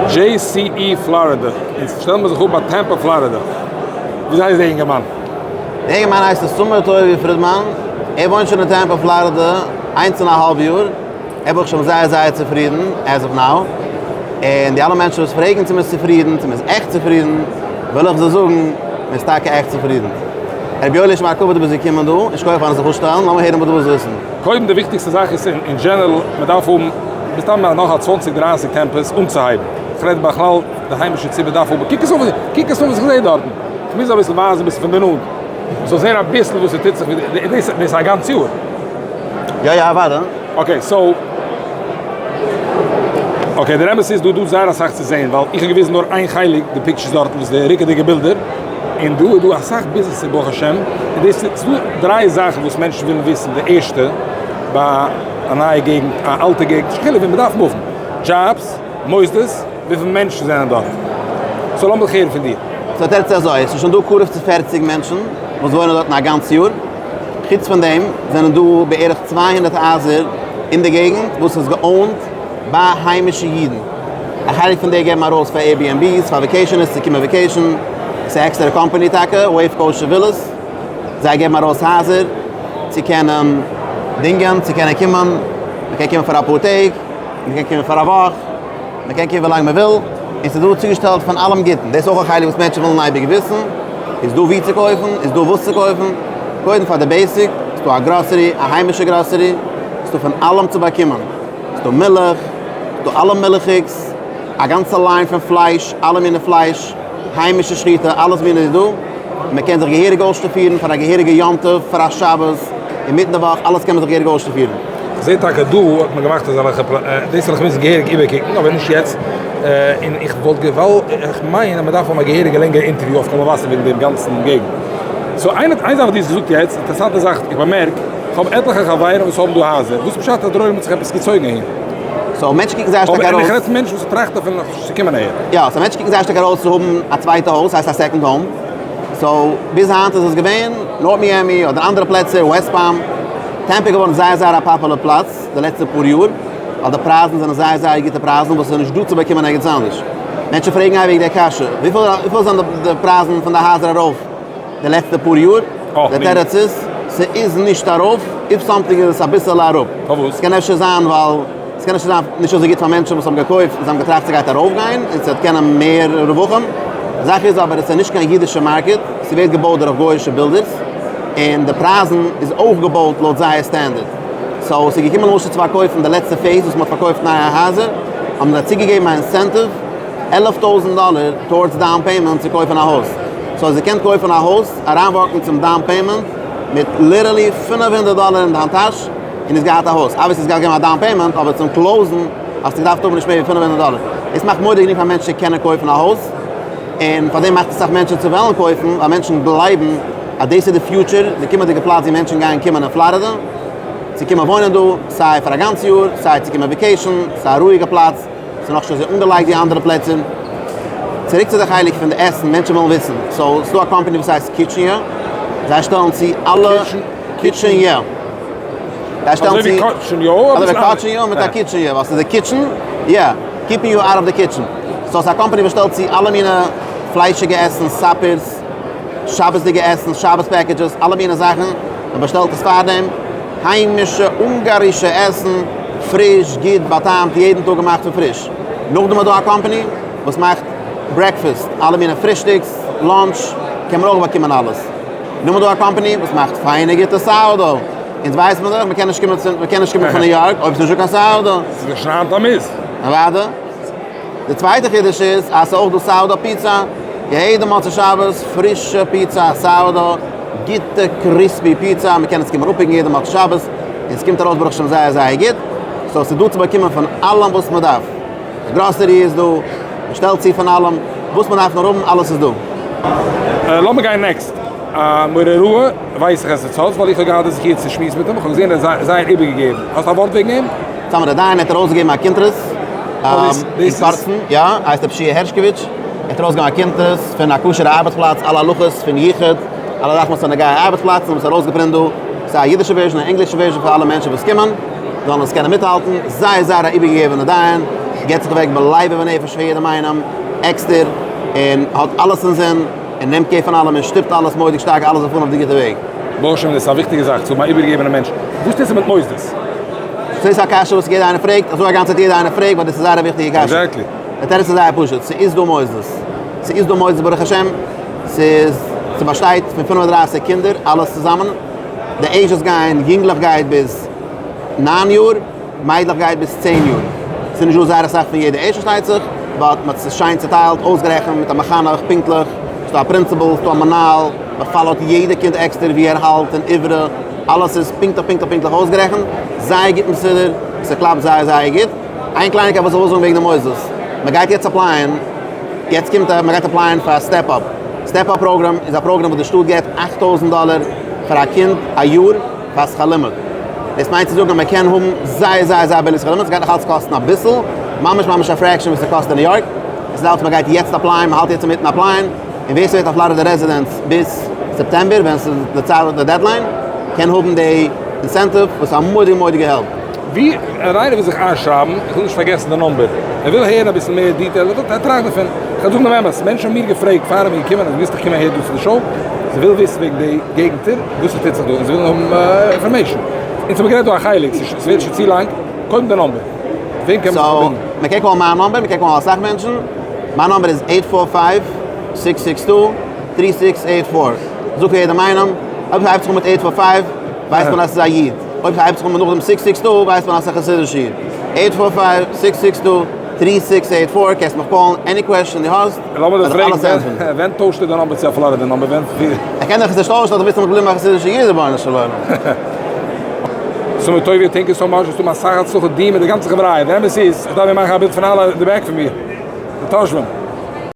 JCE פלארידע, אונז שטעלן מיר זיך אפ ביי טעמפא פלארידע. וויאזוי הייסט דער אינגערמאן? דער אינגערמאן הייסט אוסאמא טובי' פרידמאן, ער וואוינט שוין אין טעמפא פלארידע איינס און א האלב יאר, ער ברוך השם זייער זייער צופרידן as of now, און די אלע מענטשן וואס פרעגן צו מען איז צופרידן, צו מען איז עכט צופרידן, וויל איך זיי זאגן, מען איז טאקע עכט צופרידן. רבי יואליש מה כבוד דו ביסט געקומען דא, יישר כח פארן זיך אפשטעלן, לאמיר הערן וואס דו ווילסט וויסן. קודם די וויכטיגסטע זאך איז אין general מען דארף האבן מסתם נאך א צוואנציג דרייסיג טעמפעס אנצוהייבן, איך רעד בכלל די היימישע ציבור דארף האבן, קוק עס אן קוק עס אן וואס איך זעה דארטן, איך מוז אביסל ווייזן אביסל פון די נאנט, מ'זאל זען אביסל וואס ס'טוט זיך, דאס איז א גאנץ יאר. יא יא אוודאי. okay so okay דער אמת איז דא דא זייער אסאך צו זעהן ווייל איך האב געוויזן נאר איין חלק די pictures דארטן וואס די רוקעדיגע בילדער און דא איז דא אסאך ביזנעסער ברוך השם און דאס איז דא דריי זאכן וואס מענטשן ווילן וויסן די ערשטע ביי א נייע געגנט א אלטע געגנט נישט קיין חילוק ווי מען דארף מופן jobs מוסדות וויפיל מענטשן זענען דארט so לאמיך הערן פון דיר. so תירוץ איז אזוי, עס איז שוין דא קרוב צו פערציג מענטשן וואס וואוינען דארטן א גאנץ יאר, חוץ פון דעם זענען דא בערך 200 הייזער אין די געגנט וואס איז גע owned ביי היימישע אידן. א חלק פון די געבן ארויס פאר Airbnbs פאר vacationers צו קומען vacation, ס'איז א עקסטערע קאמפאני טאקע, Wave Kosher Villas, זיי געבן ארויס הייזער צו קענען דינגען, צו קענען קומען, מ'קען קומען פאר אפאר טעג, מ'קען קומען פאר א וואך. מען קען קומען ווילאנג מען וויל, און ס'איז דא צוגעשטעלט פון אלעם גוטן, דאס איז אויך א חלק וואס מענטשן ווילן אייביג וויסן, איז דא וואו צו קויפן, איז דא וואס צו קויפן, קודם פאר די basic, איז דא א גראסערי, א היימישע גראסערי, איז דא פון אלעם צו באקומען, איז דא מילך, איז דא אלע מילכיגס, א גאנצע line פון פלייש, אלע מיני פלייש, היימישע שחיטה, אלעס מיני איז דא, מען קען זיך געהעריג אויסשטאפירן פאר א געהעריגע יום טוב, פאר א שבת, אינמיטן די וואך, אלעס קען מען זיך געהעריג אויסשטאפירן. כ'זעה טאקע דא האט מען געמאכט אזעלכע פלא, דאס וועל איך מוזן געהעריג איבערקוקן, אבער נישט יעצט, און איך וואלט געוואלט, איך מיין אז מ'דארף האבן א געהעריגע לענגערע אינטערוויו אויף קול מבשר וועגן דעם גאנצן געגנט. so איין איין זאך וואס דו האסט געזאגט יעצט, אינטערעסאנטע זאך, איך באמערק, כ'האב עטליכע חברים וואס האבן דא הייזער, וואס פשט אז דער עולם האט זיך עפעס געצויגן אהין? so מענטשן קוקן זייער שטארק ארויס. אבער איך רעד פון מענטשן וואס טראכטן אפילו נאכנישט צו קומען אהער. יא, so מענטשן קוקן זייער שטארק ארויס צו האבן א צווייטע הויז, ס'הייסט א second home. so ביז היינט איז עס געווען נארט מיאמי אדער אנדערע פלעצער, וועסט פאלם. טעמפא איז געווארן זייער זייער א פאפולער פלאץ די לעצטע פאר יאר, ווייל די פרייזן זענען זייער זייער גוטע פרייזן וואס איז נישט דא צו באקומען ערגעץ אנדערש. מענטשן פרעגן אייביג די קשיא, וויפיל וויפיל זענען די פרייזן פון די הייזער ארויף די לעצטע פאר יאר? די תירוץ איז, ס'איז נישט ארויף, if something איז עס אביסעלע אראפ. פארוואס? ס'קען אפשר זיין ווייל ס'קען אפשר זיין נישט אזוי גוט פאר מענטשן וואס האבן געקויפט און זיי האבן געטראכט ס'גייט ארויפגיין און ס'וועט קענען מער רווחים. די זאך איז אבער עס איז נישט קיין אידישע market, ס'ווערט געבויט דורך גוי'אישע builders און די פרייזן איז אויך געבויט לויט זייער standard. so ס'איז געקומען למשל צו פארקויפן די לעצטע phase וואס מ'האט פארקויפט נייע הייזער, האבן זיי צוגעגעבן א incentive 11 טויזנט דאלער towards down payment צו קויפן א הויז. so אז איר קענט קויפן א הויז, אריינוואקן צום down payment מיט literally 500 דאלער אין דיין טאש, און האסט געהאט א הויז. obviously האסט געדארפט געבן א down payment, אבער צום close ן האסטו געדארפט האבן נישט מער ווי 500 דאלער. דאס מאכט מורא'דיג גענוג פאר מענטשן צו קענען קויפן א הויז, און פאר דעם מאכט עס אסאך מענטשן צו וועלן קויפן, ווייל מענטשן גלייבן אז דאס איז די future, די קומענדיגע פלאץ ווי מענטשן גייען קומען אין פלארידע, צו קומען וואוינען דא, סיי פאר א גאנץ יאר, סיי צו קומען vacation, ס'איז א רואיגע פלאץ, ס'איז נאכנישט אזוי אנגעלייגט ווי אנדערע פלעצער. צוריק צו די חלק פון די עסן, מענטשן ווילן וויסן, so ס'דא א קאמפאני וואס הייסט Kitchen זיי שטעלן צו אלע. Kitchen יא. זיי שטעלן צו. אזוי ווי קאטשן יא אבער אזוי ווי קאטשן יא מיט א kitchen יא ווייל ס'איז די kitchen יא. keeping you out of the kitchen. so ס'איז א קאמפאני וואס שטעלט צו אלע מיני פליישיגע עסן, suppers, שבת'דיגע עסן, שבת packages, אלע מיני זאכן. מען באשטעלט עס פארדעם. היימישע אונגארישע עסן, פריש, גוט, באטעמט, יעדן טאג געמאכט פון פריש. נאכדעם איז דא א קאמפאני וואס מאכט breakfast, אלע מיני פרישטאגס, lunch, קען מען אויך באקומען אלעס. נאכדעם איז דא א קאמפאני וואס מאכט פיינע גוטע sourdough. אונז ווייסט מען דאך, מ'קען נישט קומען צו, מ'קען נישט קומען פון ניו יארק אויב ס'איז נישטא קיין sourdough. ס'איז דאך שוין היינט א מוז. אוודאי. די צווייטע חידוש איז אז ס'איז אויך דא sourdough פיצא. יעדע מוצאי שבת פרישע פיצא, sourdough, גוטע crispy פיצא, מ'קען עס קומען אפ pick ן יעדע מוצאי שבת, און ס'קומט ארויס ברוך השם זייער זייער גוט. so ס'איז דא צו באקומען פון אלעם וואס מ'דארף. די גראסערי איז דא, מ'שטעלט צו פון אלעם, וואס מ'דארף נאר האבן, אלעס איז דא. לאמיר גיין next. א מורה הוראה ווייס איך אז עס האט, ווייל איך האב געהאט די זכי' צו שמועסן מיט אים, איך האב געזען ער איז זייער איבערגעגעבן. האסט א ווארט וועגן אים? סאמע דער דיין האט ארויסגעגעבן א קונטרס אין קורצן, יא, הייסט רבי שיע הערשקאוויטש, ער האט ארויסגעגעבן א קונטרס פון א כשר'ע ארבעטס פלאץ, אלע הלכות פון יחוד, אלע זאכן וואס איז נוגע ארבעטס פלאץ, האבן עס ארויסגע print דא, ס'איז א אידישע version, א ענגלישע version פאר אלע מענטשן וואס קומען, זאלן עס קענען מיטהאלטן, זייער זייער א איבערגעגעבענע דיין. געבט זיך אוועק בלב ובנפש פאר יעדעם איינעם עקסטער, און האט אלעס אינזין, און נעמט care פון אלעם און שטופט אלעס מורא'דיג שטארק אלעס זאל פארן אויף די גוטע וועג. ברוך השם דאס איז א וויכטיגע זאך צו האבן א איבערגעגעבענע מענטש. וואס טוסטו מיט מוסדות? ס'איז א קשיא וואס יעדער איינער פרעגט, אזוי א גאנצע צייט יעדער איינער פרעגט ווייל דאס איז זייער א וויכטיגע קשיא. Exactly. די תירוץ איז זייער פשוט, ס'איז דא מוסדות. ס'איז דא מוסדות ברוך השם, ס'איז, ס'באשטייט פון 35 קינדער אלעס צוזאמען, די ages גייען, יונגלעך גייט ביז 9 יאר, מיידלעך גייט ביז 10 יאר. ס'איז נישט דא זייער אסאך פון יעדע עידזש פארשטייט זיך, but מ'האט עס שיין צוטיילט, אויסגערעכנט מיט א מחנך פונקטליך, ס'איז דא א principal, ס'איז דא א מנהל, מ' follow ט יעדע קינד עקסטער ווי ער האלט אין עברי, אלעס איז פונקטליך פונקטליך פונקטליך אויסגערעכנט, זייער גוט מסודר, ס'קלאפט זייער זייער גוט. איין קלייניקייט וואס איך וויל זאגן וועגן די מוסדות, מ'גייט יעצט apply ען, יעצט קומט א, מ'גייט apply ען פאר א Step Up, Step Up program איז א program וואס די שטאט געבט 8000 דאלער פאר א קינד א יאר פאר שכר לימוד. דאס מיינט צו זאגן אז מען קען האבן זייער זייער זייער ביליג שכר לימוד, ס'גייט נאך אלץ קאסטן אביסל, ממש ממש א fraction וואס ס'קאסט אין ניו יארק, עס איז אלץ מען גייט יעצט apply ען, מען האלט יעצט אינמיטן apply ען, און ווער ס'ווערט א פלארידע resident ביז סעפטעמבער ווען ס'איז די צייט די deadline, קען האבן די incentive וואס איז א מורא'דיגע מורא'דיגע help. ווי איינער וויל זיך איינשרייבן, איך וויל נישט פארגעסן די number, ער וויל הערן אביסל מער detail, ער וויל טראכטן דערפון, איך וועל זאגן דעם אמת, מענטשן האבן מיר געפרעגט פאר איך בין געקומען אז דו מוזט דאך קומען אהער דא צו די show, זיי ווילן וויסן וועגן די געגנטער, וואס ס'טוט זיך דא, און זיי ווילן האבן information. אונז האבן גערעדט דא א חלק, ס'ווערט שוין צו לאנג, קודם די number, וועם קען מען זיך פארבינדן? So, מ'קען call ן מיין number, מ'קען call ן אסאך מענטשן, מיין number איז eight four five, six six two, three six eight four. זאג פאר יעדעם איינעם, אויב ס'הייבט זיך אן מיט eight four five, ווייסט מען אז ס'איז א איד. אויב ס'הייבט זיך אן מיט נאכדעם six six two, ווייסט מען אז ס'איז א חסידישע איד. eight four five, six six two, three six eight four, קענסט מיך call ן any question דו האסט, לאמיר וועל דיך איך אלעס פרעגן, ענטפערן. ווען טוישט ער די number צו א פלארידע number? ווען? איך קען דיך עס נישט טוישן, אדער ביסטו נאך געבליבן א חסידישע איד, רבונו של עולם. סאו טובי' thank you so much, האסט אסאך הצלחה דיר מיט די גאנצע חברה, די אמת איז, איך דארף מיר מאכן א בילד פון אלע אין די back פון מיר, די תושבים.